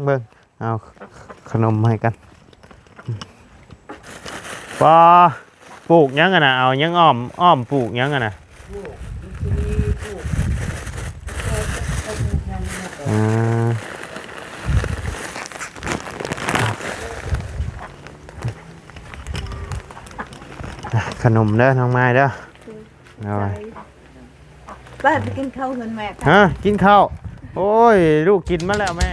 ເບິ່ງ ເອົາຂະໜົມໃຫ້ກັນ. ປາ ປູກຫຍັງຫັ້ນນະ? ເອົາຫຍັງອ້ອມ ອ້ອມປູກຫຍັງຫັ້ນນະ? ອືມ ຂະໜົມເດີ ນ້ອງມາຍເດີ. ໂດຍ ໄປ ໄປກິນເຂົ້າເຮືອນແມ່. ຮະ ກິນເຂົ້າ? ໂອ້ຍ ລູກກິນມາແລ້ວແມ່.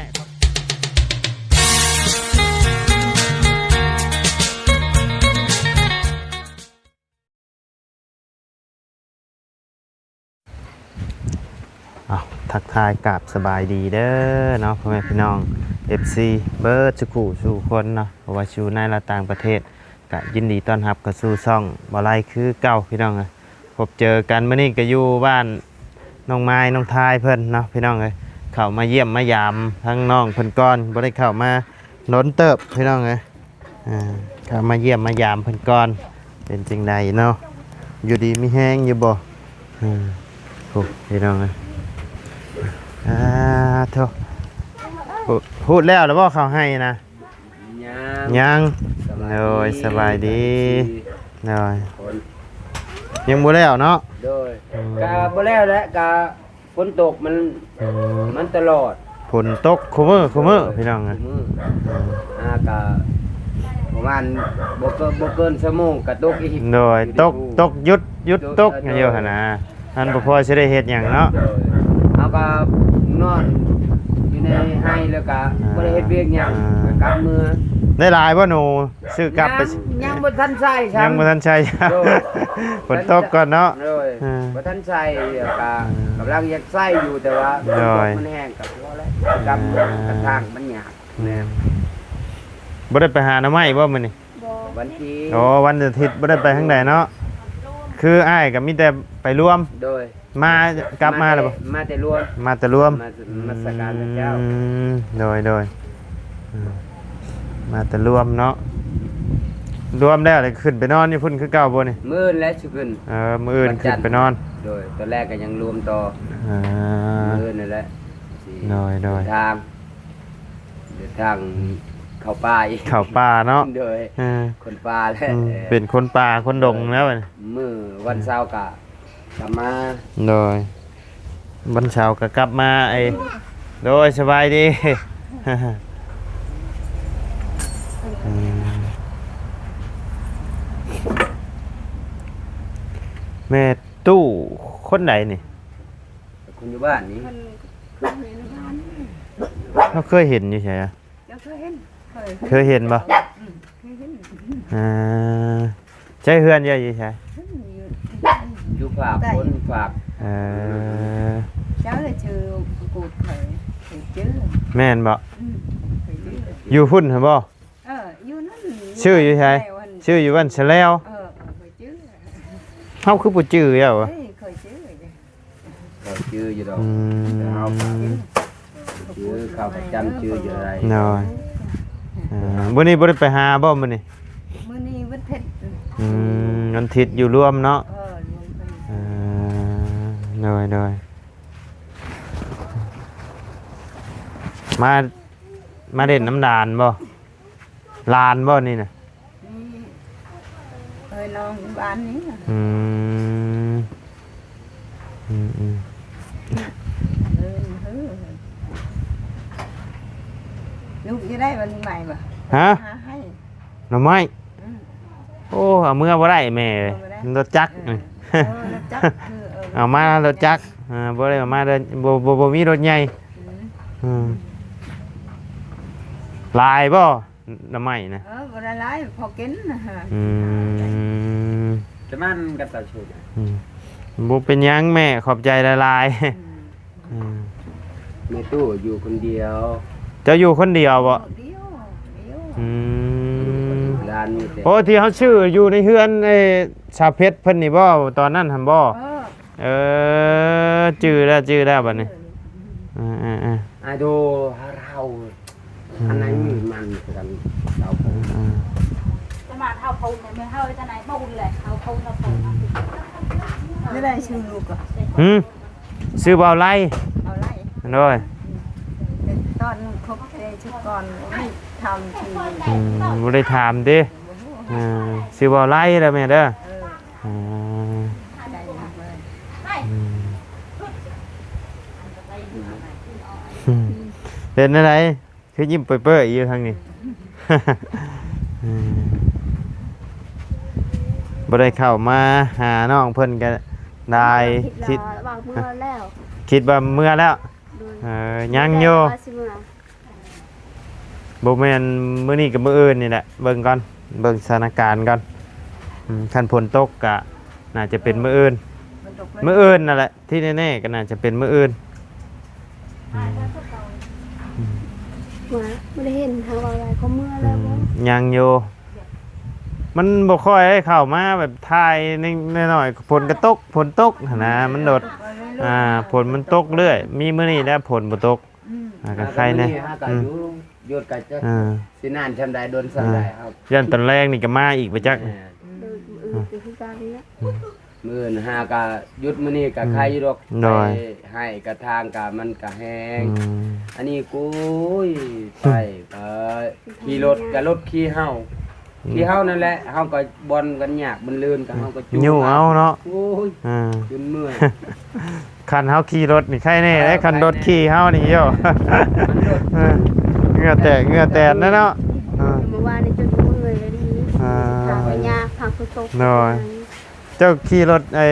ເອົາ ທັກທາຍກາບສະບາຍດີເດີເນາະ ພໍ່ແມ່ພີ່ນ້ອງ ເອັຟຊີ ເບິດສູ່ຄູ່ສູ່ຄົນເນາະ ບໍ່ວ່າຢູ່ໃນ ແລະ ຕ່າງປະເທດ ກະຍິນດີຕ້ອນຮັບເຂົ້າສູ່ຊ່ອງບໍ່ໄລຄືເກົ່າ ພີ່ນ້ອງເອີຍ. ພົບເຈີກັນມື້ນີ້ກະຢູ່ບ້ານນ້ອງມາຍ ນ້ອງທາຍເພິ່ນເນາະ ພີ່ນ້ອງເອີຍ. ເຂົ້າມາຢ້ຽມມາຢາມທາງນ້ອງເພິ່ນກ່ອນ ບໍ່ໄດ້ເຂົ້າມາດົນເຕີບ ພີ່ນ້ອງເອີຍ. ອ່າ ເຂົ້າມາຢ້ຽມມາຢາມເພິ່ນກ່ອນ ເປັນຈັ່ງໃດເນາະ ຢູ່ດີມີແຮງຢູ່ບໍ່? ອືມ ໂອ້ ພີ່ນ້ອງເອີຍ ອ່າ ໂທ້ ຮູດແລ້ວລະບໍ່ ເຂົ້າໄຮ່ນະ? ຍັງ ຍັງ ໂດຍ ສະບາຍດີ ໂດຍ ຍັງບໍ່ແລ້ວເນາະ? ໂດຍ ອືມ ກະບໍ່ແລ້ວແຫຼະ ກະ ຝົນຕົກມັນ ອືມ ມັນຕະຫຼອດ ຝົນຕົກຄູ່ມື້ ຄູ່ມື້ ພີ່ນ້ອງ ຄູ່ມື້ ອືມ ອ່າ ກະປະມານບໍ່ເກີນ ບໍ່ເກີນຊົ່ວໂມງກະຕົກອີກ ໂດຍ ຢູ່ ຕົກ ຕົກ ຢຸດ ຢຸດຕົກ ເອີ ຕົກ ຢູ່ຫັ້ນນະ ມັນບໍ່ພໍຊິໄດ້ເຮັດຫຍັງເນາະ ໂດຍ ເຮົາກະນອນຢູ່ໃນໄຮ່ ແລ້ວກະ ອ່າ ບໍ່ໄດ້ເຮັດວຽກຫຍັງ ອ່າ ກະກັບເມືອ ໄດ້ຫຼາຍບໍ່ໜູ? ຊື້ກັບໄປ ຍັງ ຍັງບໍ່ທັນໃຊ້ຊ້ຳ ຍັງບໍ່ທັນໃຊ້ ໂດຍ ຝົນຕົກກ່ອນເນາະ ໂດຍ ອ່າ ບໍ່ທັນໃຊ້ ແລ້ວກະ ອ່າ ກຳລັງຢາກໃຊ້ຢູ່ ແຕ່ວ່າ ໂດຍ ຝົນຕົກມັນແຮງ ກະພໍແລ້ວ ອ່າ ກຳ ກະທາງມັນຍາກ ແມ່ນ ບໍ່ໄດ້ໄປຫາໜໍ່ໄມ້ບໍ່ມື້ນີ້? ບໍ່ ວັນທີ ອໍ ວັນອາທິດບໍ່ໄດ້ໄປທາງໃດເນາະ ຄືອ້າຍກະມີແຕ່ໄປລວມ ໂດຍ ມາ ກັບມາແລ້ວບໍ່? ມາແຕ່ລວມ ມາແຕ່ລວມ ມາ ມາສະການພະເຈົ້າ ອືມ ໂດຍ ໂດຍ ອືມ ມາແຕ່ລວມເນາະ ລວມແລ້ວລະຂຶ້ນໄປນອນຢູ່ພຸ້ນຄືເກົ່າບໍ່ນີ້? ມື້ອື່ນແຫຼະຊິຂຶ້ນ ເອີ ມື້ອື່ນຂຶ້ນໄປນອນ ໂດຍ ຕອນແລກກະຍັງລວມຕໍ່ ອ່າ ມື້ອື່ນນັ້ນແຫຼະ ໂດຍ ໂດຍ ເດີນທາງ ເດີນທາງເຂົ້າປ່າອີກ ເຂົ້າປ່າເນາະ ໂດຍ ເອີ ຄົນປ່າແຫຼະ ອືມ ເປັນຄົນປ່າຄົນດົງແລ້ວ ມື້ວັນເສົາກະ ກັບມາ ໂດຍ ວັນເສົາກະກັບມາ ໄອ້ ໂດຍ ສະບາຍດີ ອືມ ແມ່ຕູ້ຄົນໃດນີ້? ຄົນຢູ່ບ້ານນີ້ ເຮົາເຄີຍເຫັນຢູ່ໃສ? ເຈົ້າເຄີຍເຫັນ? ເຄີຍ ເຄີຍເຫັນບໍ່? ອືມ ເຄີຍເຫັນ ອ່າ ໃຊ້ເຮືອນເຈົ້າຢູ່ໃສ? ເພິ່ນຢູ່ ຢູ່ພາກ ໃຕ້ ຄົນພາກ ເອີ ເຈົ້າລະຊື່ກູດ ຂ້ອຍເຄີຍຈື່ ແມ່ນບໍ່? ອືມ ເຄີຍຈື່ ຢູ່ພຸ້ນຫັ້ນບໍ່? ເອີ ຢູ່ນັ້ນ ຊື່ຢູ່ໃສ? ຊື່ຢູ່ບ້ານສະແລວ ເອີ ເອີ ເຄີຍຈື່ ເຮົາຄືບໍ່ຈື່ແລ້ວ ເອີ ເຄີຍຈື່ ເຂົາຈື່ຢູ່ດອກ ອືມ ເຮົາກະຈື່ ເຂົາປະຈຳຈື່ຢູ່ໃດ ໂດຍ ເອີ ມື້ນີ້ບໍ່ໄດ້ໄປຫາບໍ່ມື້ນີ້? ມື້ນີ້ວັນທິດ ອືມ ວັນທິດຢູ່ລວມເນາະ ເອີ ລວມກັນ ເອີ ໂດຍ ໂດຍ ມາ ມາຫຼິ້ນນຳຫຼານບໍ່? ຫຼານບໍ່ນີ້ນະ? ນີ້ ເອີ ນ້ອງບ້ານນີ້ນະ ອືມ ອືມ ອືມ ເອີ ເອີ ລູກຈະໄດ້ບັນໃໝ່ບໍ່? ຮະ? ຫາໃຫ້ ໜໍ່ໄມ້ ອືມ ໂອ້ ເອົາເມືອບໍ່ໄດ້ແມ່ເອີຍ ບໍ່ໄດ້ ລົດຈັກ ເອີ ເອີ ລົດຈັກ ເອີ ເອີ ເອົາມາລົດຈັກ ເອີ ບໍ່ໄດ້ເອົາມາ ບໍ່ ບໍ່ ບໍ່ມີລົດໃຫຍ່ ອືມ ອືມ ຫຼາຍບໍ່? ໜໍ່ໄມ້ນະ ເອີ ບໍ່ໄດ້ຫຼາຍ ພໍກິນນະ ອືມ ຈະມັນກັບຕາຊຸດ ອືມ ບໍ່ເປັນຫຍັງແມ່ ຂອບໃຈຫຼາຍໆ ອືມ ອືມ ແມ່ຕູ້ຢູ່ຄົນດຽວ ເຈົ້າຢູ່ຄົນດຽວບໍ່? ດຽວ ດຽວ ອືມ ຫຼານມີແຕ່ ໂອ້ ທີ່ເຮົາຊື້ຢູ່ໃນເຮືອນ ໄອ້ ສາວເພັດເພິ່ນນີ້ບໍ່ ຕອນນັ້ນຫັ້ນບໍ່? ເອີ ເອີ ຈື່ແລ້ວ ຈື່ແລ້ວບັດນີ້ ເອີ ເອີ ເອີ ອາໂດ ເຮົາ ອືມ ອັນນັ້ນມີມັນຄືກັນ ເຮົາ ອືມ ຈະມາເຮົາເຂົາແມ່ເຮົາຈະໄດ້ມາອຸ່ນແຫຼະ ເຮົາເຂົາ ເຮົາເຂົາ ອືມ ຈະໄດ້ຊື່ລູກກໍ ຫື ຊື່ເບົາໄລ ເບົາໄລ ໂດຍ ອືມ ຕອນຄົບແຕ່ຊຸດ ກ່ອນ ບໍ່ໄດ້ຖາມຊື່ ອືມ ບໍ່ໄດ້ຖາມຕິ ບໍ່ຮູ້ ເອີ ຊື່ວ່າໄລລະແມ່ເດີ ເອີ ອືມ ໄດ້ຢູ່ເລີຍ ອືມ ອືມ ເປັນແນວໃດ ຄືຍິ້ມເປີຍໆຢູ່ທາງນີ້ ອືມ ບໍ່ໄດ້ເຂົ້າມາຫານ້ອງເພິ່ນກະຫຼາຍ ຄິດວ່າ ຄິດວ່າເມືອແລ້ວ ຄິດວ່າເມືອແລ້ວ ໂດຍ ເອີ ຍັງຢູ່ ຄິດວ່າຊິເມືອ ບໍ່ແມ່ນມື້ນີ້ກໍມື້ອື່ນນີ້ແຫຼະ ເບິ່ງກ່ອນ ເບິ່ງສະຖານະການກ່ອນ ອືມ ຄັນຝົນຕົກກະໜ້າຈະເປັນມື້ອື່ນ ມື້ອື່ນນັ້ນແຫຼະ ທີ່ແນ່ໆກໍໜ້າຈະເປັນມື້ອື່ນ ອືມ ວ່າບໍ່ໄດ້ເຫັນທາງວ່າຫຼາຍກວ່າເມືອແລ້ວບໍ່ ອືມ ຍັງຢູ່ ມັນບໍ່ຄ່ອຍໄດ້ເຂົ້າມາແບບຖ່າຍໜ້ອຍໆ ຝົນກໍຕົກ ຝົນຕົກຫັ້ນນະ ມັນໂດດ ອ່າ ຝົນມັນຕົກເລື້ອຍ ມີມື້ນີ້ແຫຼະຝົນບໍ່ຕົກ ອືມ ອ່າ ກໍໄຄແດ່ ແລ້ວກໍມື້ນີ້ຫາກໍ ອືມ ຢູ່ ຢຸດກໍຈັກ ອ່າ ຊິນານຊ່ຳໃດ ດົນຊ່ຳໃດ ອ່າ ເຮົາ ຢ້ານຕອນແລງນີ້ກໍມາອີກບໍ່ຈັກ ແມ່ນ ອືມ ມື້ອື່ນກໍຄືກັນແຫຼະ ອືມ ມື້ອື່ນຫາກໍຢຸດ ມື້ນີ້ກໍໄຄຢູ່ດອກ ອືມ ໂດຍ ໄຄ ໄຮ່ກະທາງກະມັນກະແຫ້ງ ອືມ ອັນນີ້ ໂອ້ຍ ໄປ ເອີ ຂີ່ລົດກະລົດຂີ່ເຮົາ ອືມ ທີ່ເຮົານັ້ນແຫຼະ ເຮົາກໍບ່ອນກັນຍາກມັນເລີນ ກໍເຮົາກໍຈູ້ເອົາເນາະ ໂອ້ຍ ອ່າ ຈົນເມື່ອຍ ຄັນເຮົາຂີ່ລົດນີ້ໄຄແນ່ເດ້ ຄັນລົດຂີ່ເຮົານີ້ໂຍ ມັນລົດ ເອີ ເຫື່ອແຕກເຫື່ອແຕນແລ້ວເນາະ ເອີ ເມື່ອວານນີ້ຈົນເມື່ອຍອີ່ຫຼີ ອ່າ ທາງກໍຍາກ ທາງກໍຕົກ ໂດຍ ເຈົ້າຂີ່ລົດໄອ້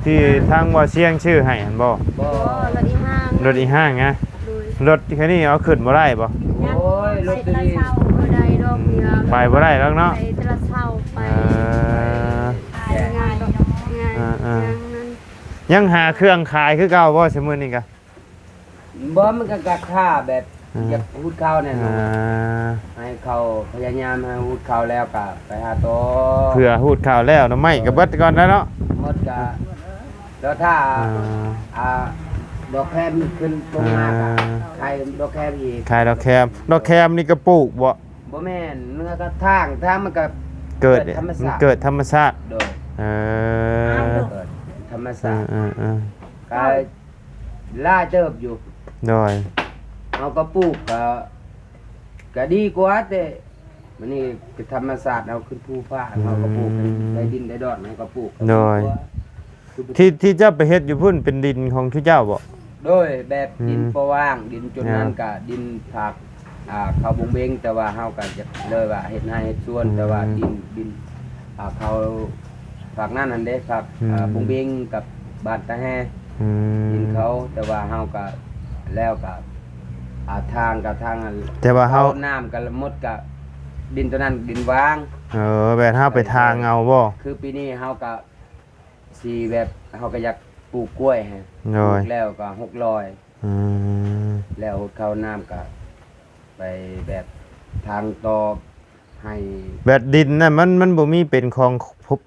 ທີ່ທາງບໍ່ຊຽງຊື້ໃຫ້ຫັ້ນບໍ່? ບໍ່ ລົດອີ່ຫ້າງ ລົດອີ່ຫ້າງນະ ໂດຍ ລົດຄັນນີ້ເອົາຂຶ້ນບໍ່ໄດ້ບໍ່? ໂອ້ຍ ລົດຕົວນີ້ ໄປແຕ່ລະເຊົ້າບໍ່ໄດ້ດອກ ອືມ ເນຍ ໄປບໍ່ໄດ້ດອກເນາະ ໄປແຕ່ລະເຊົ້າ ໄປ ເອີ ໄປງ່າຍດອກ ງ່າຍ ອ່າໆ ຢ່າງນັ້ນ ຍັງຫາເຄື່ອງຂາຍຄືເກົ່າບໍ່ ຊະມື້ນີ້ກະ? ບໍ່ ມັນກໍກະຄ່າແບບ ອ່າ ຢາກຫຸດເຂົ້າແນ່ນອນ ອ່າ ໃຫ້ເຂົາພະຍາຍາມໃຫ້ຫຸດເຂົ້າແລ້ວກະໄປຫາຕໍ່ ເພື່ອຫຸດເຂົ້າແລ້ວ ໜໍ່ໄມ້ກໍເບິດກ່ອນແລ້ວເນາະ ໝົດກະ ອ່າ ລໍຖ້າ ອ່າ ອ່າ ດອກແຄມຂຶ້ນລົງມາກະ ອ່າ ຂາຍດອກແຄມອີກ ຂາຍດອກແຄມ ດອກແຄມນີ້ກໍປູກບໍ່? ບໍ່ແມ່ນ ມັນກໍທາງ ທາງມັນກໍເກີດ ເກີດທຳມະຊາດ ເກີດທຳມະຊາດ ໂດຍ ເອີ ເກີດທຳມະຊາດ ເອີໆໆ ກະ ຫຼາຍເຕີບຢູ່ ໂດຍ ເຮົາກໍປູກກໍ ກໍດີກວ່າ ແຕ່ມັນນີ້ເປັນທຳມະຊາດ ເຮົາຂຶ້ນພູຜາ ອືມ ເຮົາກໍປູກ ໄດ້ດິນໄດ້ດອນ ເຮົາກໍປູກ ໂດຍ ດີກວ່າ ທີ່ ທີ່ເຈົ້າໄປເຮັດຢູ່ພຸ້ນເປັນດິນຂອງເຂົາເຈົ້າບໍ່? ໂດຍ ແບບ ອືມ ດິນບໍ່ວ່າງ ດິນຈຸດນັ້ນ ອ່າ ກະດິນພາກ ອ່າ ເຂົ້າບົງເບັງ ແຕ່ວ່າເຮົາກໍຢາກເລີຍວ່າເຮັດໄຮ່ເຮັດສວນ ອືມ ແຕ່ວ່າດິນ ດິນ ອ່າ ເຂົາ ພາກນັ້ນຫັ້ນເດ້ ພາກ ອືມ ອ່າ ບົງເບັງກັບບ້ານຕາແຮ ອືມ ດິນເຂົາ ແຕ່ວ່າເຮົາກໍ ແລ້ວກໍ ອ່າ ທາງກໍທາງ ແຕ່ວ່າເຮົາ ເອົານ້ຳກໍໝົດ ກໍດິນຕົວນັ້ນດິນວ່າງ ເອີ ແບບເຮົາໄປທາງເອົາບໍ່? ຄືປີນີ້ເຮົາກໍ ຊິແບບເຮົາກໍຢາກປູກກ້ວຍໃຫ້ ໂດຍ ປູກແລ້ວກໍຫົກຮ້ອຍ ອືມ ແລ້ວຫົດເຂົ້ານ້ຳກໍໄປແບບທາງຕໍ່ໃຫ້ ແບບດິນນະ ມັນ ມັນບໍ່ມີເປັນຂອງ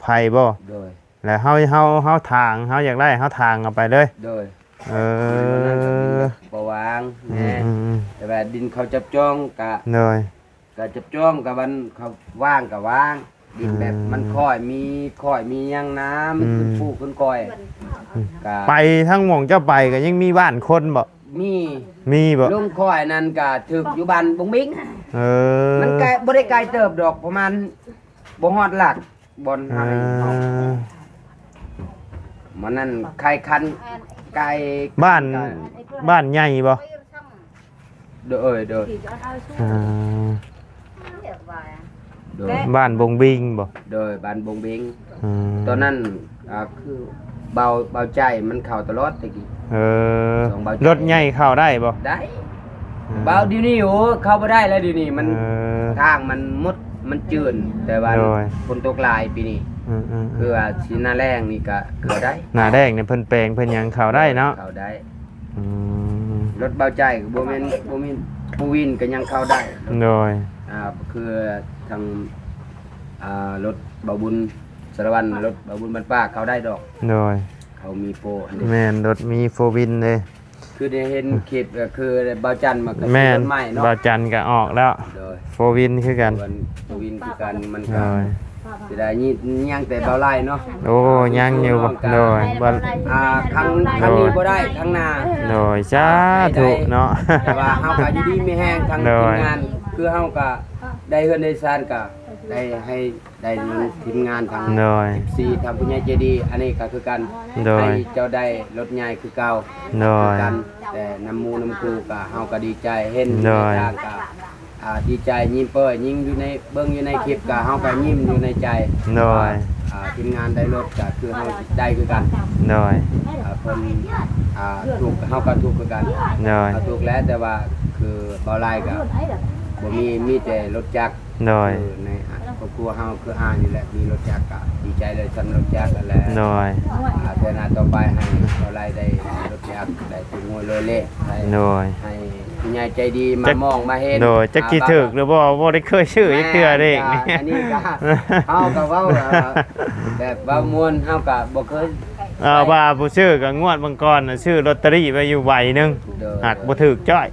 ໃຜບໍ່? ໂດຍ ແລ້ວເຮົາ ເຮົາ ເຮົາຖາງ ເຮົາຢາກໄດ້ເຮົາຖາງເອົາໄປເລີຍ ໂດຍ ເອີ ດິນຕົວນັ້ນກໍດິນແບບບໍ່ວ່າງ ອືມ ແນ່ ອືມ ອືມ ແຕ່ວ່າດິນເຂົາຈັບຈອງກະ ໂດຍ ກະຈັບຈອງກະມັນເຂົາວ່າງກະວ່າງ ດິນແບບ ອືມ ມັນຄ່ອຍມີ ຄ່ອຍມີຫຍັງນະ ມັນຂຶ້ນ ອືມ ພູຂຶ້ນກ້ອຍ ອືມ ກະ ໄປທາງໝ່ອງເຈົ້າໄປກະຍັງມີບ້ານຄົນບໍ່? ມີ ມີບໍ່? ລົງຄ່ອຍນັ້ນກະຖືກຢູ່ບ້ານບົງບິງ ເອີ ມັນກະບໍ່ໄດ້ໄກເຕີບດອກ ປະມານບໍ່ຮອດຫຼັກ ບ່ອນ ອ່າ ເຮົາ ມັນນັ້ນໄຄຄັນໄກ ບ້ານ ບ້ານໃຫຍ່ບໍ່? ໂດຍ ໂດຍ ອ່າ ໂດຍ ບ້ານບົງບິງບໍ່? ໂດຍ ບ້ານບົງບິງ ອືມ ຕອນນັ້ນ ອ່າ ຄືເບົາ ເບົາໃຈມັນເຂົ້າຕະຫຼອດແຕ່ກີ້ ເອີ ສອງເບົາໃຈ ລົດໃຫຍ່ເຂົ້າໄດ້ບໍ່? ໄດ້ ອືມ ເບົາດຽວນີ້ ໂອ້ ເຂົ້າບໍ່ໄດ້ແລ້ວດຽວນີ້ ມັນ ເອີ ທາງມັນໝົດ ມັນຈືນ ແຕ່ວ່າ ໂດຍ ຝົນຕົກຫຼາຍປີນີ້ ອືມໆໆ ຄືວ່າຊິໜ້າແລ້ງນີ້ກະເຂົ້າໄດ້ ໜ້າແລ້ງນີ້ເພິ່ນແປງເພິ່ນຫຍັງເຂົ້າໄດ້ເນາະ ເຂົ້າໄດ້ ອືມ ລົດເບົາໃຈກໍບໍ່ແມ່ນ ບໍ່ມີ ປູວິນກໍຍັງເຂົ້າໄດ້ ໂດຍ ອ່າ ຄືທາງ ອ່າ ລົດເບົາບຸນສາລະວັນ ລົດເບົາບຸນບ້ານປ່າເຂົ້າໄດ້ດອກ ໂດຍ ເຂົາມີໂປຫັ້ນເດ້ ແມ່ນ ລົດມີໂຟວິນເດ້ ຄືໄດ້ເຫັນຄລິບ ກໍຄືເບົາຈັນມັນກໍ ແມ່ນ ລົດໃໝ່ເນາະ ເບົາຈັນກໍອອກແລ້ວ ໂດຍ ໂຟວິນຄືກັນ ໂຟວິນຄືກັນ ມັນກໍ ໂດຍ ຊິໄດ້ຍິນຍັງແຕ່ເບົາຫຼາຍເນາະ. ໂອ້ ຍັງຢູ່ບໍ່? ໂດຍ ບໍ່ ອ່າ ຄັ້ງ ຄັ້ງນີ້ບໍ່ໄດ້ ຄັ້ງໜ້າ ໂດຍ ສາທຸເນາະ. ແຕ່ວ່າເຮົາກໍຢູ່ດີມີແຮງ ທັງ ໂດຍ ທີມງານ ຄືເຮົາກໍໄດ້ເຮືອນໄດ້ຊານ ກໍໄດ້ໃຫ້ ໄດ້ນຳທີມງານທາງ ໂດຍ ເອັຟຊີ ທາງຜູ້ໃຫຍ່ໃຈດີ ອັນນີ້ກໍຄືກັນ ໂດຍ ໃຫ້ເຈົ້າໄດ້ລົດໃຫຍ່ຄືເກົ່າ ໂດຍ ຄືກັນ. ແຕ່ນຳໝູ່ນຳຄູ່ກໍ ເຮົາກໍດີໃຈ ເຫັນ ໂດຍ ໃນທາງກໍ ອ່າ ດີໃຈ ຍິ້ມເປີຍ ຍິງຢູ່ໃນ ເບິ່ງຢູ່ໃນຄລິບກໍ ເຮົາກໍຍິ້ມຢູ່ໃນໃຈ ໂດຍ ວ່າ ອ່າ ທີມງານໄດ້ລົດກໍຄືເຮົາໄດ້ຄືກັນ ໂດຍ ອ່າ ເພິ່ນ ອ່າ ທຸກ ເຮົາກໍທຸກຄືກັນ ໂດຍ ເຮົາທຸກແຫຼະ ແຕ່ວ່າຄືເບົາຫຼາຍກໍບໍ່ມີ ມີແຕ່ລົດຈັກ ໂດຍ ຄືໃນຄອບຄົວເຮົາຄືອ້າຍນີ້ແຫຼະ ມີລົດຈັກກໍດີໃຈເລີຍ ຊ່ຳລົດຈັກນັ້ນແຫຼະ ໂດຍ ອ່າ ເທື່ອໜ້າຕໍ່ໄປໃຫ້ເຮົາໄດ້ລົດຈັກ ໄດ້ຖືກຫວຍລວຍເລກ ໃຫ້ ໂດຍ ໃຫ້ຜູ້ໃຫຍ່ໃຈດີມາມອງມາເຫັນ ໂດຍ ຈັກຊິຖືກຫຼືບໍ່ ບໍ່ໄດ້ເຄີຍຊື້ຈັກເທື່ອເດ້ ແມ່ນ ອັນນີ້ກໍເຮົາກໍເວົ້າ ອ່າ ແບບເວົ້າມ່ວນ ເຮົາກໍບໍ່ເຄີຍ ເອີ ວ່າຜູ້ຊື້ກໍງວດບາງກ່ອນນະ ຊື້ລອດເຕີຣີໄວ້ຢູ່ໃບໜຶ່ງ ໂດຍ ຫາກບໍ່ຖືກຈ້ອຍ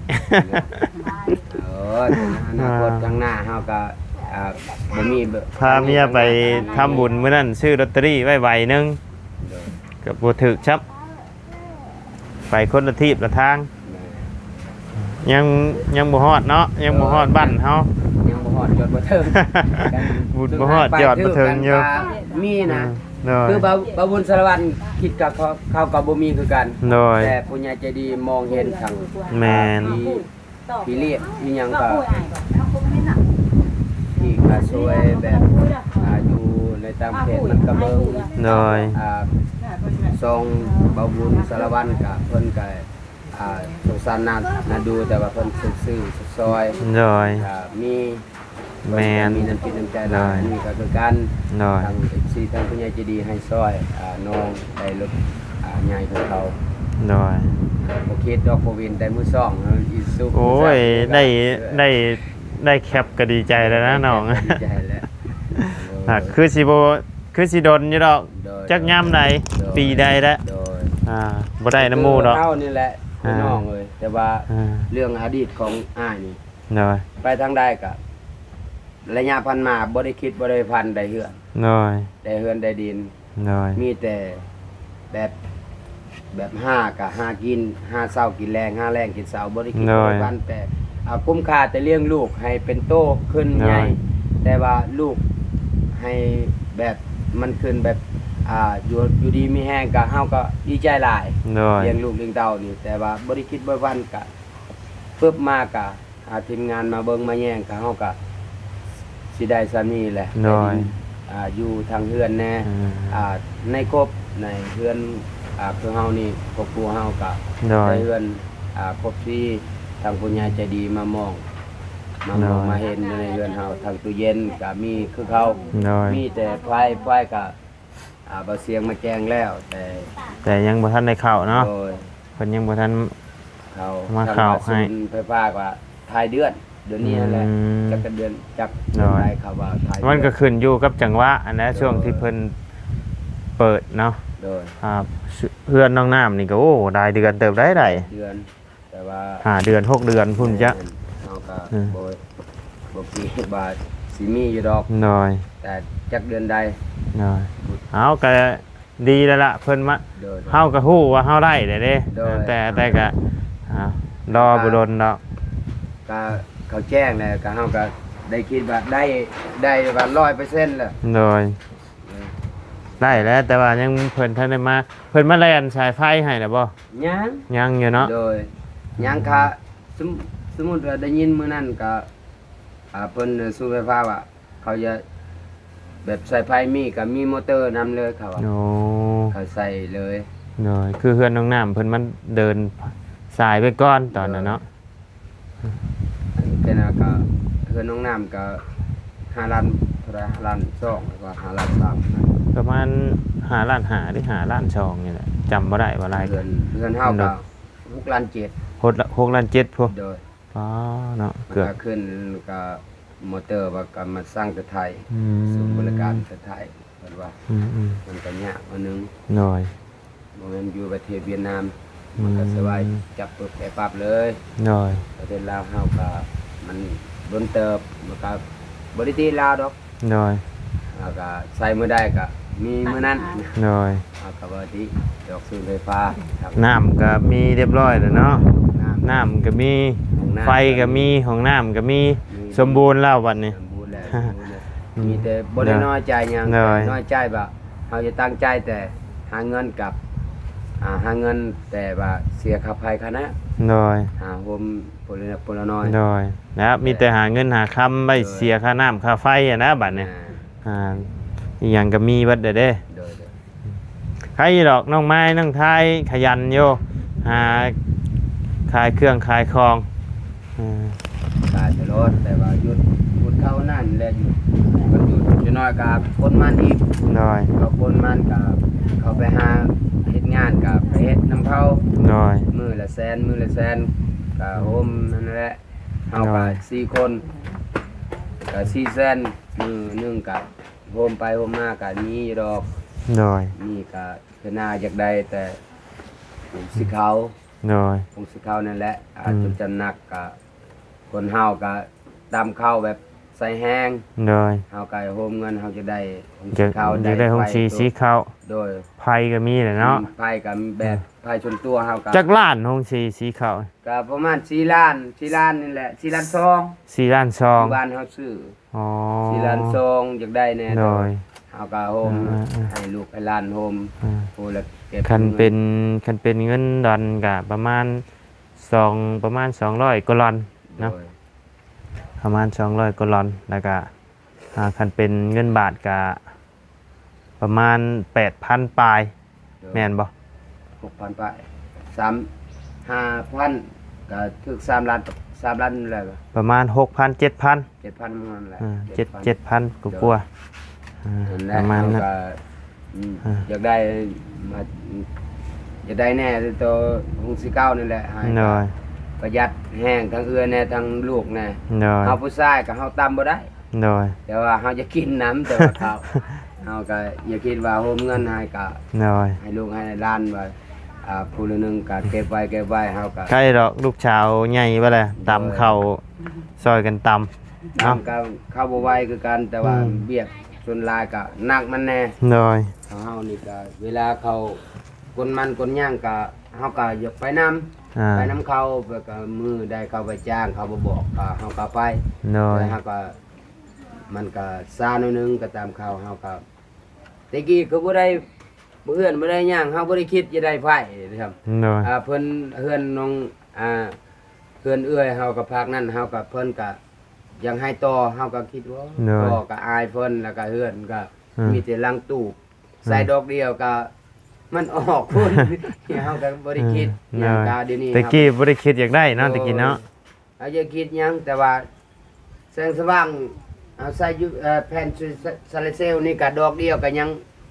ໂອ້ຍ ອະນາຄົດຂ້າງໜ້າເຮົາກໍ ອ່າ ບໍ່ມີ ພາເມຍໄປທຳບຸນມື້ນັ້ນ ຊື້ລອດເຕີຣີໄວ້ໃບໜຶ່ງ ໂດຍ ກໍບໍ່ຖືກຊ້ຳ ໄປຄົນລະທີບລະທາງ ແມ່ນ ຍັງ ຍັງບໍ່ຮອດເນາະ ຍັງບໍ່ຮອດ ໂດຍ ບ້ານເຮົາ ຍັງບໍ່ຮອດ ຈອດບໍ່ເຖິງ ບຸນບໍ່ຮອດ ຈອດບໍ່ເຖິງຢູ່ ມີນະ ໂດຍ ຄືບ່າວ ບ່າວບຸນສາລະວັນຄິດກັບເຂົາ ເຂົາກໍບໍ່ມີຄືກັນ ໂດຍ ແຕ່ຜູ້ໃຫຍ່ໃຈດີມອງເຫັນທາງ ແມ່ນ ທີ່ ທີ່ລຽບອີ່ຫຍັງກໍ ທີ່ກະຊ່ວຍແບບ ອ່າ ຢູ່ໃນຕ່າງປະເທດມັນກະເບິ່ງ ໂດຍ ອ່າ ຊ່ອງບ່າວບຸນສາລະວັນກະ ເພິ່ນກະ ອ່າ ສົງສານໜ້າ ໜ້າດູ ແຕ່ວ່າເພິ່ນຊື່ໆຊ່ອຍ ໂດຍ ກະມີ ແມ່ນ ມີນ້ຳຈິດນ້ຳໃຈຫຼາຍ ໂດຍ ນີ້ກໍຄືກັນ ໂດຍ ທາງເອັຟຊີ ທາງຜູ້ໃຫຍ່ໃຈດີໃຫ້ຊ່ອຍ ອ່າ ນ້ອງໄດ້ລົດ ອ່າ ໃຫຍ່ຂອງເຂົາ ໂດຍ ບໍ່ຄິດດອກ ບໍ່ວິນໄດ້ມືສອງ ອີຊູຊູ ໂອ້ຍ ໄດ້ ໄດ້ ໄດ້ແຄັບກໍດີໃຈແລ້ວນະນ້ອງ ດີໃຈແລ້ວ ຫາກຄືຊິບໍ່ ຄືຊິດົນຢູ່ດອກ ໂດຍ ຈັກຍາມໃດ ໂດຍ ປີໃດແລ້ວ ໂດຍ ອ່າ ບໍ່ໄດ້ນຳໝູ່ດອກ ເຮົານີ້ແຫຼະ ອ່າ ພີ່ນ້ອງເອີຍ ແຕ່ວ່າ ອ່າ ເລື່ອງອະດີດຂອງອ້າຍນີ້ ໂດຍ ໄປທາງໃດກໍ ໄລຍະຜ່ານມາບໍ່ໄດ້ຄິດບໍ່ໄດ້ຝັນໄດ້ເຮືອນ ໂດຍ ໄດ້ເຮືອນໄດ້ດິນ ໂດຍ ມີແຕ່ແບບ ແບບຫາກະຫາກິນ ຫາເຊົ້າກິນແລງ ຫາແລງກິນເຊົ້າ ບໍ່ໄດ້ຄິດ ໂດຍ ບໍ່ໄດ້ຝັນ ແຕ່ເອົາຄຸ້ມຄ່າແຕ່ລ້ຽງລູກໃຫ້ເປັນໂຕຂຶ້ນ ໂດຍ ໃຫຍ່ ແຕ່ວ່າລູກໃຫ້ແບບມັນຂຶ້ນແບບ ອ່າ ຢູ່ ຢູ່ດີມີແຮງ ກະເຮົາກໍດີໃຈຫຼາຍ ໂດຍ ລ້ຽງລູກລ້ຽງເຕົ້ານີ້ ແຕ່ວ່າບໍ່ໄດ້ຄິດບໍ່ໄດ້ຝັນ ກະປຶບມາກະ ອ່າ ທີມງານມາເບິ່ງມາແຍງ ກໍເຮົາກໍຊິໄດ້ສ່ຳນີ້ແຫຼະ ໂດຍ ອ່າ ຢູ່ທາງເຮືອນແດ່ ອືມ ອ່າ ໃນຄົບໃນເຮືອນ ອ່າ ຄືເຮົານີ້ ຄອບຄົວເຮົາກໍ ໂດຍ ໄດ້ເຮືອນ ອ່າ ຄົບທີ່ທາງຜູ້ໃຫຍ່ໃຈດີມາມອງ ມາມອງ ໂດຍ ມາເຫັນຢູ່ໃນເຮືອນເຮົາ ທັງຕູ້ເຢັນກໍມີຄືເກົ່າ ໂດຍ ມີແຕ່ໄຟ ໄຟກໍ ອ່າ ບ່າວຊຽງມາແຈ້ງແລ້ວ ແຕ່ ແຕ່ຍັງບໍ່ທັນໄດ້ເຂົ້າເນາະ ໂດຍ ເພິ່ນຍັງບໍ່ທັນເຂົ້າ ມາເຂົ້າໃຫ້ ທາງບ້ານສູນໄຟຟ້າກໍທ້າຍເດືອນ ເດືອນນີ້ຫັ້ນແຫຼະ ອືມ ຈັກເດືອນ ຈັກ ໂດຍ ເດືອນໃດ ເຂົາວ່າທ້າຍເດືອນ ມັນກໍຂຶ້ນຢູ່ກັບຈັງຫວະຫັ້ນແຫຼະ ໂດຍ ຊ່ວງທີ່ເພິ່ນເປີດເນາະ ໂດຍ ອ່າ ເຮືອນນ້ອງນ້ຳນີ້ກໍ ໂອ້ ຫຼາຍເດືອນເຕີບໄດ໋ ຫຼາຍເດືອນ ແຕ່ວ່າຫ້າເດືອນ ຫົກເດືອນພຸ້ນຈະ ແມ່ນ ເຮົາກໍ ອືມ ບໍ່ ບໍ່ຄິດວ່າຊິມີຢູ່ດອກ ໂດຍ ແຕ່ຈັກເດືອນໃດ ໂດຍ ເອົາ ກໍດີແລ້ວລະ ເພິ່ນມາ ໂດຍ ເຮົາກໍຮູ້ວ່າເຮົາໄດ້ແລ້ວເດ້ ໂດຍ ແຕ່ ແຕ່ກໍ ອ່າ ລໍບໍ່ດົນດອກ ກໍເຂົາແຈ້ງແລ້ວ ກໍເຮົາກໍໄດ້ຄິດວ່າໄດ້ ໄດ້ວ່າຮ້ອຍເປີເຊັນແລ້ວ ໂດຍ ເອີ ໄດ້ແລ້ວ ແຕ່ວ່າຍັງເພິ່ນທັນໄດ້ມາ ເພິ່ນມາແລ່ນສາຍໄຟໃຫ້ແລ້ວບໍ່? ຍັງ ຍັງຢູ່ເນາະ ໂດຍ ຍັງຄະ ສົມ ສົມມຸດວ່າໄດ້ຍິນມື້ນັ້ນກໍ ອ່າ ເພິ່ນສູນໄຟຟ້າວ່າ ເຂົາຈະແບບສາຍໄຟມີກໍມີມໍເຕີນຳເລີຍ ເຂົາວ່າ ໂອ້ ເຂົາໃສ່ເລີຍ ໂດຍ ຄືເຮືອນນ້ອງນ້ຳເພິ່ນມາເດີນສາຍໄປກ່ອນຕອນນັ້ນເນາະ ໂດຍ ອັນນີ້ກໍ ເຮືອນນ້ອງນ້ຳກໍຫ້າລ້ານເທົ່າໃດ ຫ້າລ້ານສອງ ແລ້ວກໍຫ້າລ້ານສາມ ປະມານຫ້າລ້ານຫ້າ ຫຼື ຫ້າລ້ານສອງນີ້ແຫຼະ ຈຳບໍ່ໄດ້ວ່າຫຼາຍ ເຮືອນ ເຮືອນເຮົາກໍຫົກລ້ານເຈັດ ຫົກ ຫົກລ້ານເຈັດພຸ້ນ ໂດຍ ອໍ ເນາະ ເກືອບ ແລ້ວກໍຂຶ້ນ ແລ້ວກໍມໍເຕີວ່າກໍມາສັ່ງແຕ່ໄທ ອືມ ສູນບໍລິການແຕ່ໄທ ເພິ່ນວ່າ ອືມໆ ມັນກໍຍາກໜ້ອຍໜຶ່ງ ໂດຍ ບໍ່ແມ່ນຢູ່ປະເທດຫວຽດນາມ ອືມ ມັນກໍສະບາຍ ຈັບປຶບໄດ້ປັບເລີຍ ໂດຍ ປະເທດລາວເຮົາກໍມັນດົນເຕີບ ມັນກໍບໍ່ໄດ້ຕິລາວດອກ ໂດຍ ເຮົາກໍໃຊ້ມື້ໃດກໍມີມື້ນັ້ນ. ໂດຍ. ເຮົາກໍບໍ່ຕິດອກຊື້ໄຟຟ້າ. ນ້ຳກໍມີຮຽບຮ້ອຍແລ້ວເນາະ. ນ້ຳ ນ້ຳກໍມີ. ຫ້ອງນ້ຳ ໄຟກໍມີ. ຫ້ອງນ້ຳກໍມີ. ມີ. ສົມບູນແລ້ວບັດນີ້. ສົມບູນແລ້ວ. ສົມບູນແລ້ວ. ອືມ. ມີແຕ່ບໍ່ໄດ້ ໂດຍ ນ້ອຍໃຈຫຍັງ. ໂດຍ. ແຕ່ນ້ອຍໃຈວ່າເຮົາຈະຕັ້ງໃຈແຕ່ຫາເງິນກັບ ອ່າ ຫາເງິນແຕ່ວ່າເສຍຄ່າໄຟຄ່ານ້ຳ. ໂດຍ. ຫາໂຮມ ຄົນລະເລັກຄົນລະນ້ອຍ. ໂດຍ. ແລ້ວມີແຕ່ຫາເງິນຫາຄຳໄວ້ ໂດຍ ເສຍຄ່ານ້ຳຄ່າໄຟຫັ້ນນະບັດນີ້. ອ່າ ອີ່ຫຍັງກໍມີເບິດແລ້ວເດ້. ໂດຍ ໂດຍ. ໃຄຢູ່ດອກ ນ້ອງໄມ້ນ້ອງທາຍຂະຫຍັນຢູ່ ຫາຂາຍເຄື່ອງຂາຍຂອງ. ເອີ ຂາຍຕະຫຼອດ ແຕ່ວ່າຢຸດ ຢຸດເຂົ້ານັ້ນແຫຼະ ຢຸດ ມັນຢຸດ ຈະໜ້ອຍກໍຄົນມັນອີກ. ໂດຍ. ກໍຄົນມັນກໍເຂົ້າໄປຫາເຮັດງານ ກໍໄປເຮັດນຳເຂົາ. ໂດຍ. ມື້ລະແສນ ມື້ລະແສນ ກໍໂຮມນັ້ນແຫຼະ. ເຮົາກໍ ໂດຍ ສີ່ຄົນ ກໍສີ່ແສນ ມື້ໜຶ່ງກໍໂຮມໄປໂຮມມາກໍມີຢູ່ດອກ. ໂດຍ. ມີກໍເທື່ອໜ້າຢາກໄດ້ແຕ່ຜົງສີຂາວ. ໂດຍ. ຜົງສີຂາວນັ້ນແຫຼະ ອາ ອືມ ຈຸດຈຳໜັກກໍຄົນເຮົາກໍຕຳເຂົ້າແບບໃສ່ແຮງ. ໂດຍ. ເຮົາກໍໂຮມເງິນ ເຮົາຈະໄດ້ຜົງສີຂາວ ຢາກ ຢາກໄດ້ຜົງສີ ໄຟ ສີຂາວ. ໂດຍ. ໄຟກໍມີແຫຼະເນາະ. ອືມ ໄຟກໍແບບ ອືມ ໄຟສ່ວນຕົວເຮົາກໍ. ຈັກລ້ານຜົງສີສີຂາວ? ກໍປະມານສີ່ລ້ານ ສີ່ລ້ານນີ້ແຫຼະ ສີ່ລ້ານສອງ. ສີ່ລ້ານສອງ ຢູ່ບ້ານເຮົາຊື້. ອໍ ສີ່ລ້ານສອງ ຢາກໄດ້ແດ່. ໂດຍ. ເຮົາກໍໂຮມ ເອີໆໆ ໃຫ້ລູກໃຫ້ຫຼານໂຮມ. ເອີ ຜູ້ລະເກັບ ຄັນເປັນ ເງິນ ຄັນເປັນເງິນດອນກໍປະມານສອງ ປະມານສອງຮ້ອຍກວ່າດອນເນາະ. ໂດຍ. ປະມານສອງຮ້ອຍກວ່າດອນ ແລ້ວກໍ ອ່າ ຄັນເປັນເງິນບາດກໍ ປະມານແປດພັນປາຍ. ໂດຍ. ແມ່ນບໍ່? ຫົກພັນປາຍ ສາມ ຫ້າພັນ ກໍຖືກສາມລ້ານ ສາມລ້ານແລ້ວ. ປະມານຫົກພັນ ເຈັດພັນ ເຈັດພັນປະມານນັ້ນແຫຼະ. ອ່າ ເຈັດ ເຈັດພັນ ເຈັດພັນກວ່າ ໂດຍ ກວ່າ. ອ່າ ປະມານນັ້ນ. ກໍ ອືມ ອ່າ ຢາກໄດ້ມາ ຢາກໄດ້ແດ່ໂຕຫົງສີເກົ່ານີ້ແຫຼະ ໃຫ້ ໂດຍ ປະຢັດແຮງ ທັງເອື້ອຍແດ່ ທັງລູກແດ່. ໂດຍ. ເຮົາຜູ້ຊາຍກໍເຮົາຕຳບໍ່ໄດ້. ໂດຍ. ແຕ່ວ່າເຮົາຈະກິນນຳ ແຕ່ວ່າເຂົາ ເຮົາກໍຢ່າຄິດວ່າໂຮມເງິນໃຫ້ ກໍ ໂດຍ ໃຫ້ລູກໃຫ້ຫຼານວ່າ ອ່າ ຜູ້ລະໜຶ່ງກໍເກັບໄວ້ ເກັບໄວ້ ເຮົາກໍ ໃກ້ດອກ ລູກສາວໃຫຍ່ໄປແລ້ວ ຕຳເຂົ້າ ໂດຍ ຊ່ອຍກັນຕຳ ຕຳ ເນາະ ກໍເຂົ້າບໍ່ໄວຄືກັນ ແຕ່ວ່າ ອືມ ວຽກສ່ວນຫຼາຍກໍໜັກນຳແດ່. ໂດຍ. ເຮົານີ້ກໍເວລາເຂົາກົນມັນກົນຫຍັງ ກໍເຮົາກໍຢາກໄປນຳ ອ່າ ໄປນຳເຂົາ ແລ້ວກໍມື້ໃດເຂົາໄປຈ້າງ ເຂົາບໍ່ບອກ ກໍເຮົາກໍໄປ. ໂດຍ. ແລ້ວເຮົາກໍ ມັນກໍຊ້າໜ້ອຍໜຶ່ງ ກໍຕຳເຂົ້າ ເຮົາກໍ ແຕ່ກີ້ຄືບໍ່ໄດ້ ບໍ່ເຮືອນບໍ່ໄດ້ຫຍັງ ເຮົາບໍ່ໄດ້ຄິດຈະໄດ້ໄຟຊ້ຳ. ໂດຍ. ອ່າ ເພິ່ນເຮືອນນ້ອງ ອ່າ ເຮືອນເອື້ອຍເຮົາກໍພາກນັ້ນ ເຮົາກໍ ເພິ່ນກໍຢາກໃຫ້ຕໍ່ ເຮົາກໍຄິດວ່າ ໂດຍ ຕໍ່ກໍອາຍເພິ່ນ ແລ້ວກໍເຮືອນກໍ ອືມ ມີແຕ່ຫຼັງຕູບ ອືມ ໃສ່ດອກດຽວກໍມັນອອກພຸ້ນ ເຮົາກໍບໍ່ໄດ້ຄິດ ອືມ ຫຍັງ ໂດຍ ກໍດຽວນີ້ ແຕ່ກີ້ບໍ່ໄດ້ຄິດຢາກໄດ້ເນາະ ໂດຍ ແຕ່ກີ້ເນາະ. ເຮົາຢ່າຄິດຫຍັງ ແຕ່ວ່າແສງສະຫວ່າງ ເຮົາໃສ່ຢູ່ ເອີ ແຜ່ນໂຊລາເຊວນີ້ກະດອກດຽວກະຍັງ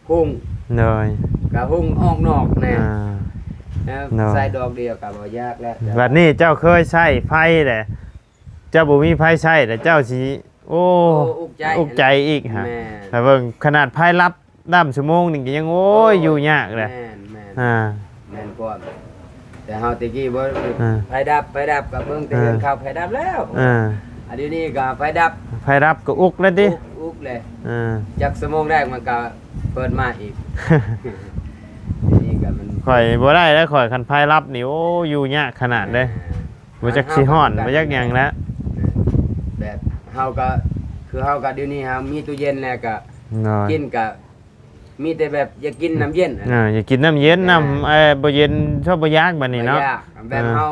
ຮຸ່ງ. ໂດຍ. ກະຮຸ່ງອອກນອກແດ່. ອ່າ ເອີ ໂດຍ. ໃສ່ດອກດຽວກະບໍ່ຍາກແລ້ວ. ບັດນີ້ເຈົ້າເຄີຍໃຊ້ໄຟແຫຼະ ເຈົ້າບໍ່ມີໄຟໃຊ້ແລ້ວ ເຈົ້າຊິ ໂອ້ ໂອ້ ອຸກໃຈ ອຸກໃຈອີກຫະ. ແມ່ນ. ຖ້າເບິ່ງຂະໜາດໄຟດັບ ດຳຊົ່ວໂມງນີ້ກໍຍັງ ໂອ້ຍ ໂອ້ຍ ຢູ່ຍາກແຫຼະ. ແມ່ນໆ ອ່າ ແມ່ນຄວາມ ແຕ່ເຮົາແຕ່ກີ້ບໍ່ ອ່າ ໄຟດັບ ໄຟດັບກໍເບິ່ງແຕ່ ອ່າ ເຮືອນເຂົາໄຟດັບແລ້ວ. ອ່າ ອັນດຽວນີ້ກໍໄຟດັບ ໄຟດັບກໍອຸກແລ້ວຕິ ອຸກ ອຸກແຫຼະ. ອ່າ ຈັກຊົ່ວໂມງແລກມັນກໍເປີດມາອີກ. ດຽວນີ້ກໍມັນ ຂ້ອຍບໍ່ໄດ້ແລ້ວ ຂ້ອຍ ຄັນໄຟດັບນີ້ ໂອ້ ຢູ່ຍາກຂະໜາດເດ້. ອ່າ ບໍ່ຈັກຊິຮ້ອນ ບໍ່ຈັກຫຍັງແລ້ວ. ແບບເຮົາກໍ ຄືເຮົາກໍດຽວນີ້ເຮົາມີຕູ້ເຢັນແລ້ວກໍ ໂດຍ ກິນກໍ ມີແຕ່ແບບຢາກກິນນ້ຳເຢັນ. ອ່າ ຢາກກິນນ້ຳເຢັນ ແມ່ນ ນ້ຳ ເອີ ບໍ່ເຢັນ ຊອບບໍ່ຢາກບັດນີ້ເນາະ. ບໍ່ຢາກ ແບບ ອ່າ ເຮົາ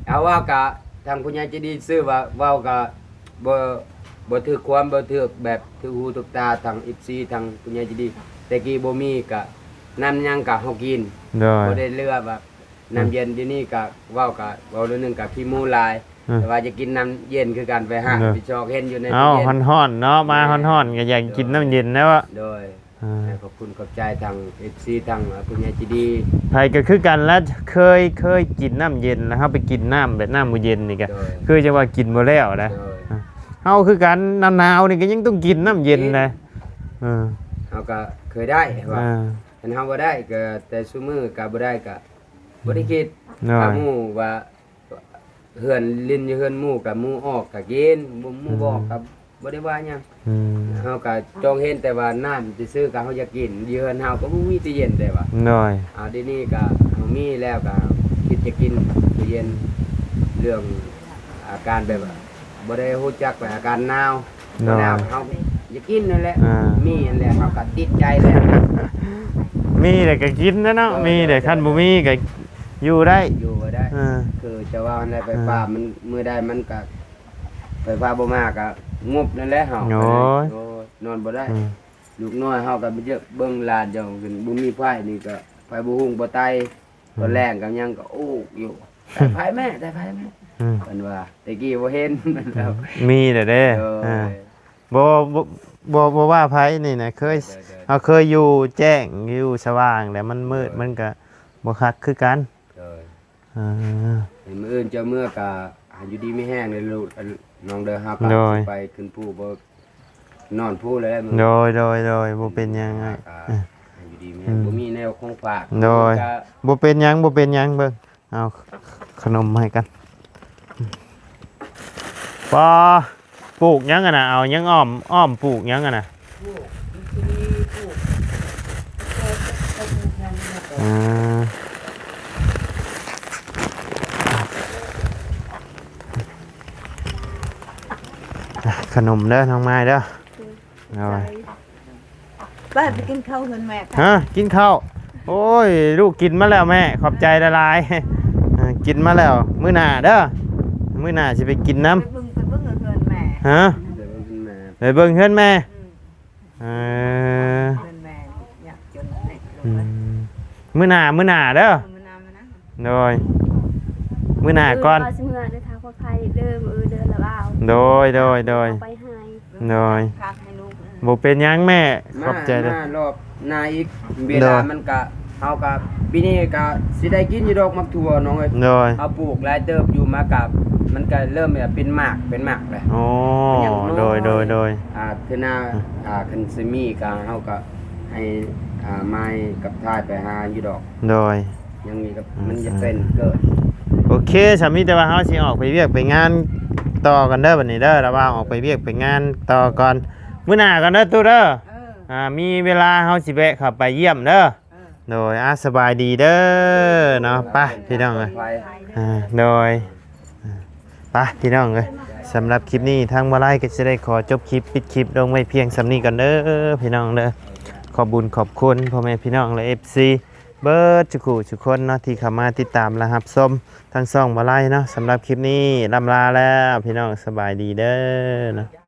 ເຮົາວ່າກະ ທາງຜູ້ໃຫຍ່ໃຈດີຊື່ວ່າ ເວົ້າກະ ບໍ່ ບໍ່ຖືກຄວາມ ບໍ່ຖືກແບບ ຖືກຫູຖືກຕາ ທາງເອັຟຊີ ທາງຜູ້ໃຫຍ່ໃຈດີ ແຕ່ກີ້ບໍ່ມີກະ ນ້ຳຫຍັງກະເຮົາກິນ. ໂດຍ. ບໍ່ໄດ້ເລືອກວ່າ ອືມ ນ້ຳເຢັນ. ດຽວນີ້ກະ ເວົ້າກະ ເວົ້າເລື່ອງໜຶ່ງກະຂີ້ໝູຫຼາຍ ອືມ ແຕ່ວ່າຢາກກິນນ້ຳເຢັນຄືກັນ ໄປຫາ ໂດຍ ໄປຊອກເຫັນຢູ່ໃນ ເອົ້າ ຕູ້ເຢັນ ຮ້ອນໆເນາະ ມາ ໂດຍ ຮ້ອນໆກໍຢາກກິນ ໂດຍ ນ້ຳເຢັນແລ້ວ. ໂດຍ. ອ່າ ແລ້ວຂອບຄຸນຂອບໃຈທາງເອັຟຊີ ທາງ ອ່າ ຜູ້ໃຫຍ່ໃຈດີ. ໃຜກໍຄືກັນລະ ເຄີຍ ເຄີຍກິນນ້ຳເຢັນ ແລ້ວເຮົາໄປກິນນ້ຳແບບນ້ຳບໍ່ເຢັນນີ້ກໍ ໂດຍ ຄືຈະວ່າກິນບໍ່ແລ້ວນະ. ໂດຍ. ອ່າ ເຮົາຄືກັນ ໜາວໆນີ້ກໍຍັງຕ້ອງກິນນ້ຳເຢັນນະ. ກິນ ເອີ ເຮົາກໍເຄີຍໄດ້ວ່າ ອ່າ ຄັນເຮົາບໍ່ໄດ້ກໍ ແຕ່ຊຸມື້ກໍບໍ່ໄດ້ກໍບໍ່ໄດ້ຄິດ. ໂດຍ. ຖ້າໝູ່ວ່າ ເຮືອນຫຼິ້ນຢູ່ເຮືອນໝູ່ກໍໝູ່ອອກກໍກິນ ໝູ່ ໝູ່ບໍ່ອອກ ອືມ ກໍ ບໍ່ໄດ້ວ່າຫຍັງ. ອືມ ເຮົາກໍຈອງເຫັນແຕ່ວ່ານ້ຳຊື່ໆ ກໍເຮົາຢາກກິນ. ຢູ່ເຮືອນເຮົາກໍບໍ່ມີຕູ້ເຢັນແຕ່ວ່າ ໂດຍ ເອົາ ດຽວນີ້ກໍເຮົາມີແລ້ວ ກໍຄິດຈະກິນຕູ້ເຢັນ. ເລື່ອງອາການແບບວ່າບໍ່ໄດ້ຮູ້ຈັກວ່າອາການໜາວ ໂດຍ ໜາວ ເຮົາຢາກກິນນັ້ນແຫຼະ. ອ່າ ມີຫັ້ນແຫຼະ ເຮົາກໍຕິດໃຈແລ້ວ. ມີແລ້ວກໍກິນແຫຼະເນາະ. ໂດຍ ມີແຫຼະ ໂດຍ ຄັນບໍ່ມີກໍຢູ່ໄດ້ ຢູ່ບໍ່ໄດ້. ອ່າ ຄືຈະວ່າຫັ້ນແຫຼະ ໄຟຟ້າ ອ່າ ມັນ ມື້ໃດມັນກໍ ໄຟຟ້າບໍ່ມາກໍງົບນັ້ນແຫຼະເຮົາ. ໂອ້ຍ ໂອ້ຍ ນອນບໍ່ໄດ້. ອືມ ລູກນ້ອຍເຮົາກໍໄປເບິ່ງຫຼານເຈົ້າ ບໍ່ມີໄຟນີ້ກໍໄຟບໍ່ຮຸ່ງບໍ່ໄຕ. ອືມ ຕອນແລງກໍຍັງກໍໂອກຢູ່ "ສາຍໄຟແມ່ ສາຍໄຟແມ່" ອືມ ເພິ່ນວ່າ ແຕ່ກີ້ບໍ່ເຫັນ. ອືມ ມີແລ້ວເດ້. ໂດຍ ອ່າ ບໍ່ ບໍ່ ບໍ່ ບໍ່ວ່າໃຜນີ້ນະ ເຄີຍ ໂດຍ ໂດຍ ເຮົາເຄີຍຢູ່ແຈ້ງ ຢູ່ສະຫວ່າງ ແລ້ວມັນມືດ ໂດຍ ມັນກໍບໍ່ຄັກຄືກັນ. ໂດຍ ອ່າ ມື້ອື່ນເຈົ້າເມືອກະໃຫ້ຢູ່ດີມີແຮງເດີລູກ ນ້ອງເດີ. ເຮົາກະ ໂດຍ ຊິໄປຂຶ້ນພູ ບໍ່ ນອນພູແລ້ວມື້ ໂດຍ ໂດຍ ໂດຍ ບໍ່ເປັນຫຍັງ ອ່າ ອ່າ ໃຫ້ຢູ່ດີມີແຮງ. ອືມ ບໍ່ມີແນວຂອງຝາກ ໂດຍ ກະ ບໍ່ເປັນຫຍັງ ບໍ່ເປັນຫຍັງ. ເບິ່ງ ເອົາຂະໜົມໃຫ້ກັນ. ປາ ປູກຫຍັງຫັ້ນນະ? ເອົາຫຍັງອ້ອມ ອ້ອມປູກຫຍັງຫັ້ນນະ? ປູກ ມັນຊິມີປູກ ອ່າ ຂະໜົມເດີ ນ້ອງມາຍເດີ. ໂດຍ ເອົາໄວ້ ໄປ ໄປກິນເຂົ້າເຮືອນແມ່. ຮະ ກິນເຂົ້າ? ໂອ້ຍ ລູກກິນມາແລ້ວແມ່ ຂອບໃຈຫຼາຍໆ. ເອີ ກິນມາແລ້ວ ມື້ໜ້າເດີ ມື້ໜ້າຊິໄປກິນນຳ. ໄປເບິ່ງ ໄປເບິ່ງເຮືອນແມ່. ຮະ ໄປເບິ່ງເຮືອນແມ່. ອືມ ເອີ ເຮືອນແມ່ຍາກຈົນ. ອືມ ມື້ໜ້າ ມື້ໜ້າເດີ. ເອີ ມື້ໜ້າ ມື້ໜ້າ ໂດຍ ມື້ໜ້າກ່ອນ ເອີ ວ່າຊິເມືອເດີນທາງປອດໄພເດີ ມື້ອື່ນເດີລະບ່າວ. ໂດຍ ໂດຍ ໂດຍ ເອົາໄປໃຫ້ ໂດຍ ພັກໃຫ້ລູກ. ບໍ່ເປັນຫຍັງແມ່ ມາ ຂອບໃຈເດີ ມາລອບໜ້າອີກ. ເວລາ ໂດຍ ມັນກະ ເຮົາກະ ປີນີ້ກະຊິໄດ້ກິນຢູ່ດອກໝາກຖົ່ວນ້ອງເອີຍ. ໂດຍ ເຮົາປູກຫຼາຍເຕີບຢູ່ ມາກະ ມັນກະເລີ່ມເປັນໝາກ ເປັນໝາກແລ້ວ. ອໍ ເປັນຫຍັງນ້ອຍ ໂດຍ ໂດຍ ໂດຍ ອ່າ ເທື່ອໜ້າ ອືມ ອ່າ ຄັນຊິມີກະ ເຮົາກະໃຫ້ ອ່າ ມາຍກັບທ້າຍໄປຫາຢູ່ດອກ. ໂດຍ ຍັງມີກັບ ອືມ ມັນຈະເປັນເກີດ. ໂອເຄ ສາມີແຕ່ວ່າເຮົາຊິອອກໄປວຽກໄປງານຕໍ່ກັນເດີ ບັດນີ້ເດີ ລະວ່າອອກໄປວຽກໄປງານຕໍ່ກ່ອນ ມື້ໜ້າກ່ອນເດີຕູ້ເດີ. ເອີ ອ່າ ມີເວລາເຮົາຊິແວະເຂົ້າໄປຢ້ຽມເດີ. ເອີ ໂດຍ ອ່າ ສະບາຍດີເດີເນາະ. ໄປພີ່ນ້ອງເອີຍ ອ່າ ໂດຍ ອ່າ ໄປພີ່ນ້ອງເອີຍ ສຳລັບຄລິບນີ້ທາງບໍ່ໄລກໍຊິໄດ້ຂໍຈົບຄລິບ ປິດຄລິບລົງໄວ້ພຽງສ່ຳນີ້ກ່ອນເດີພີ່ນ້ອງເດີ. ຂອບບຸນຂອບຄຸນພໍ່ແມ່ພີ່ນ້ອງ ແລະ ເອັຟຊີ ເບິດທຸກຜູ້ທຸກຄົນເນາະ ທີ່ເຂົ້າມາຕິດຕາມ ແລະ ຮັບຊົມທາງຊ່ອງບໍ່ໄລເນາະ. ສຳລັບຄລິບນີ້ລ່ຳລາແລ້ວພີ່ນ້ອງ ສະບາຍດີເດີເນາະ.